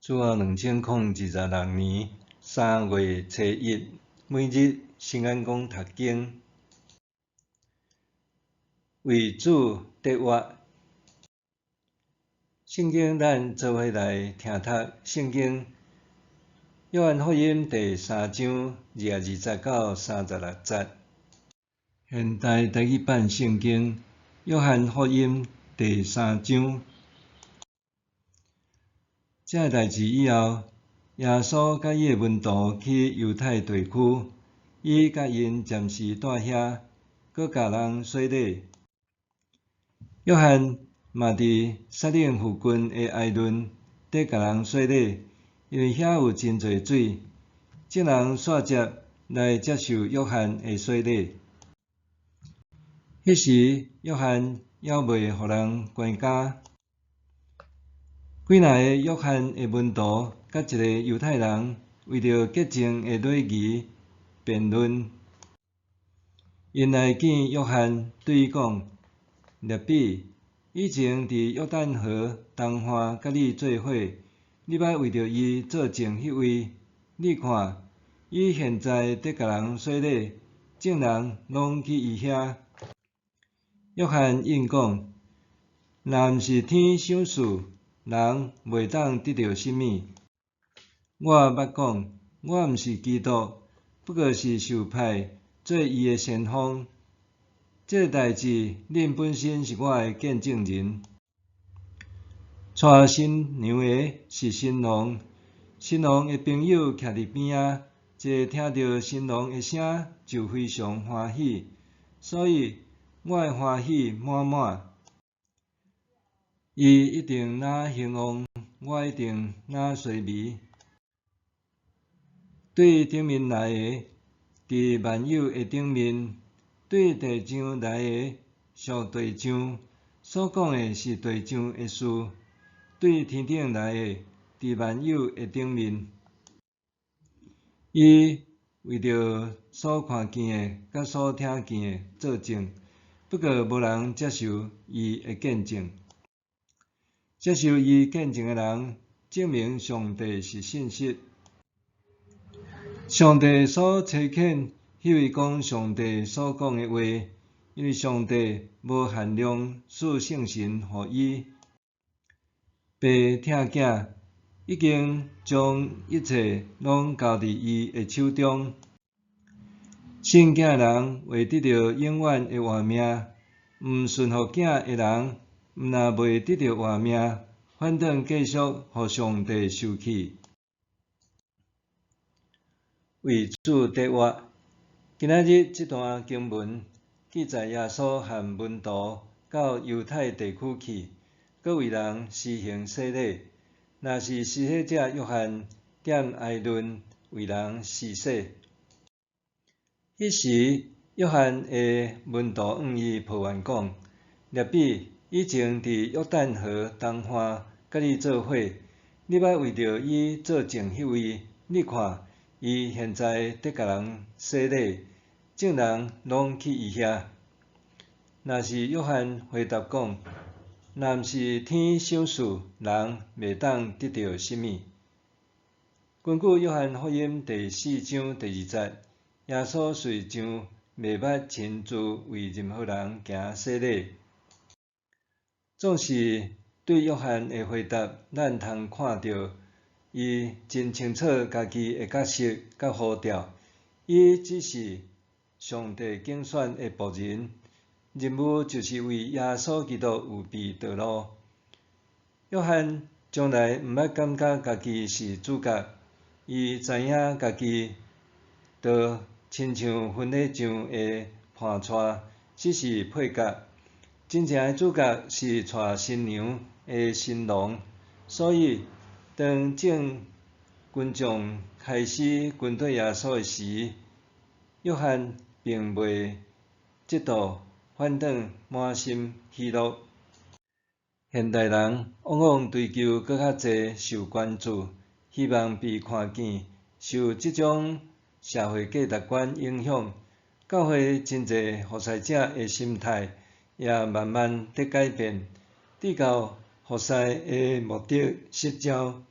主後2026年3月初一，每日新眼光讀經，為主得活。聖經咱做伙來聽讀聖經，約翰福音第三章22節到36節。現代台語版聖經，約翰福音第三章。這个代誌以後，耶穌佮伊的門徒去猶太地區，伊佮𪜶暫時蹛遐，閣共人洗禮。約翰嘛佇撒冷附近的哀崙佇共人洗禮，因為遐有真濟水，眾人煞接來接受約翰的洗禮。彼時，約翰猶未予人關監。幾若个約翰的門徒佮一個猶太人為著潔淨的禮儀辯論，𪜶來見約翰，對伊講：辣彼，以前佇約旦河東岸佮你做伙，你捌為著伊做證彼位，你看，伊現在佇共人洗禮，眾人攏去伊遐。約翰應講：若毋是天賞賜，人袂當得著啥物。我捌講，我毋是基督，不過是受派做伊的先鋒。這个代誌，恁本身是我的見證人。娶新娘的是新郎，新郎的朋友徛佇邊仔，一聽著新郎的聲就非常歡喜，所以我的歡喜滿滿。伊一定若興旺，我一定若衰微。對頂面來的，佇萬有的頂面；對地上來的，屬地上，所講的是地上的事；對天頂來的，佇萬有的頂面。伊為著所看見的佮所聽見的做證，不過無人接受伊的見證。接受伊見證的人，證明上帝是信實。上帝所差遣彼位講上帝所講的話，因為上帝無限量賜聖神予伊。爸疼囝，已經將一切攏交佇伊的手中。信囝的人會得著永遠的活命，毋順服囝的人，毋但袂得著活命，反轉繼續予上帝受氣。為主得活。今仔日這段經文記載耶穌和門徒到猶太地區去，閣為人施行洗禮。若是施洗者約翰踮哀崙為人施洗。彼時，約翰的門徒向伊抱怨講：辣彼，以前佇約旦河東岸佮你做伙，你捌為著伊做證彼位，你看，伊現在佇共人洗禮，眾人攏去伊遐。若是約翰回答講：若毋是天賞賜，人袂當得著啥物。根據約翰福音第四章第二節，耶穌遂上未捌親自為任何人行洗禮。總是對約翰的回答，咱通看著伊真清楚家己的角色佮呼召。伊只是上帝揀選的僕人，任務就是為耶穌基督預備道路。約翰從來毋捌感覺家己是主角，伊知影家己就親像婚禮上的伴娶，只是配角。真正的主角是娶新娘的新郎，所以當眾群眾開始跟綴耶穌的時，約翰並袂嫉妒，反轉滿心喜樂。現代人往往追求閣較濟受關注，希望被看見，受這種社會價值觀影響，教會真濟服侍者的心態也慢慢佇改變，直到服侍的目的失焦。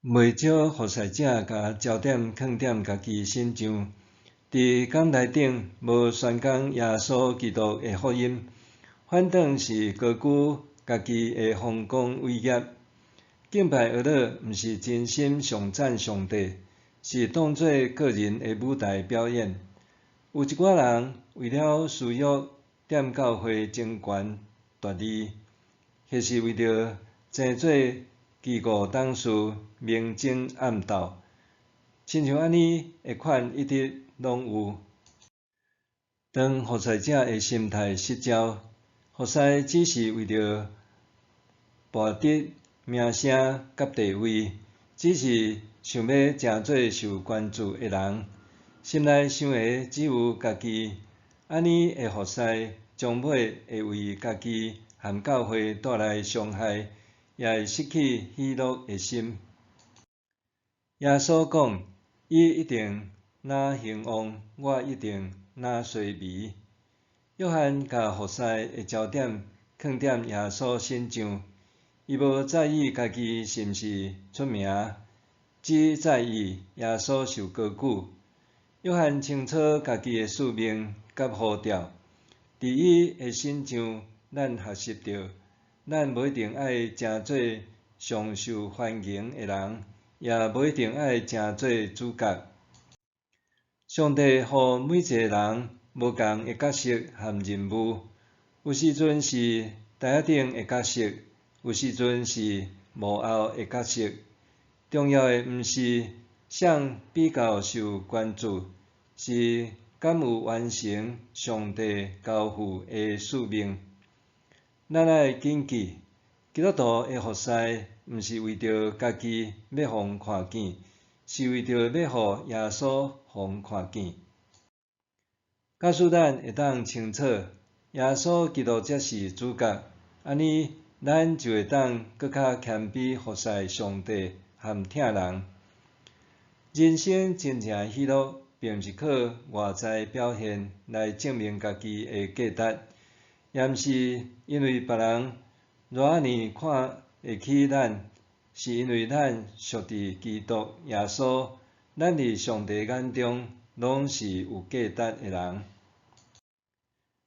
袂少服侍者共焦點囥踮家己身上，佇講臺頂無宣講耶穌基督的福音，反轉是高舉家己的豐功偉業。敬拜樂樂毋是真心頌讚上帝，是當做個人的舞台表演。有一寡人為了私欲，踮教會爭權奪利，或是為著爭做機構董事，明爭暗鬥，親像按呢的款一直攏有。當服侍者的心態失焦，服侍只是為著博得名聲佮地位，只是想欲成做受關注的人，心內想的只有家己，按呢的服侍，終尾會為家己和教會帶來傷害，也會失去喜樂的心。耶穌講：伊一定若興旺，我一定若衰微。約翰共服侍的焦點囥踮耶穌身上，伊無在意家己是毋是出名，只在意耶穌受高舉。約翰清楚家己的使命佮呼召，佇伊的身上，咱學習著，咱無一定愛成做上受歡迎的人，也無一定愛成做主角。上帝予每一个人無仝的角色和任務，有時陣是台仔頂的角色，有時陣是幕後的角色。重要的毋是誰比較受關注，是敢有完成上帝交付的使命。咱愛謹記，基督徒的服侍毋是為著家己欲予人看見，是為著欲予耶穌予人看見。假使咱會當清楚，耶穌基督才是主角，按呢，咱就會當閣較謙卑服侍上帝和疼人。人生真正的喜樂，並毋是靠外在表現來證明家己的價值，也毋是因為別人偌仔爾看會起咱，是因為咱屬佇基督耶穌，咱佇上帝眼中攏是有價值的人。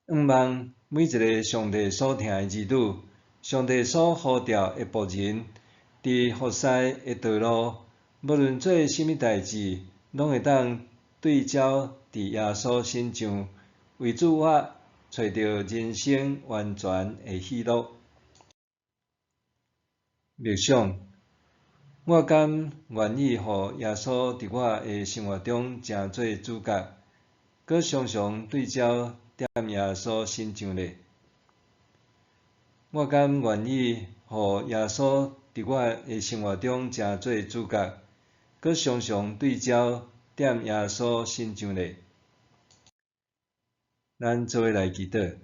向望每一个上帝所疼的兒女，上帝所呼召的僕人，佇服侍的道路，無論做啥物代誌，攏會當對焦佇耶穌身上，為主活，揣著人生完全的喜樂。默想，我敢願意予耶穌佇我的生活中成做主角，閣常常對焦踮耶穌身上咧？我敢願意予耶穌佇我的生活中成做主角，閣常常對焦踮耶穌身上咧？咱做伙來祈禱，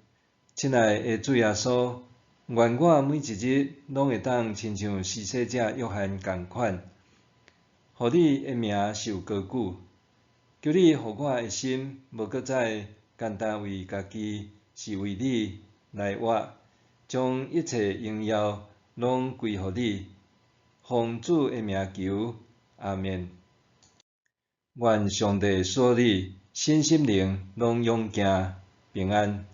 親愛的主耶穌，願我每一日攏會當親像施洗者約翰仝款，予你的名受高舉。求你予我的心無閣再干焦為家己，是為你來活，將一切榮耀攏歸予你。奉主的名求，阿們。願上帝賜你身心靈攏勇健平安。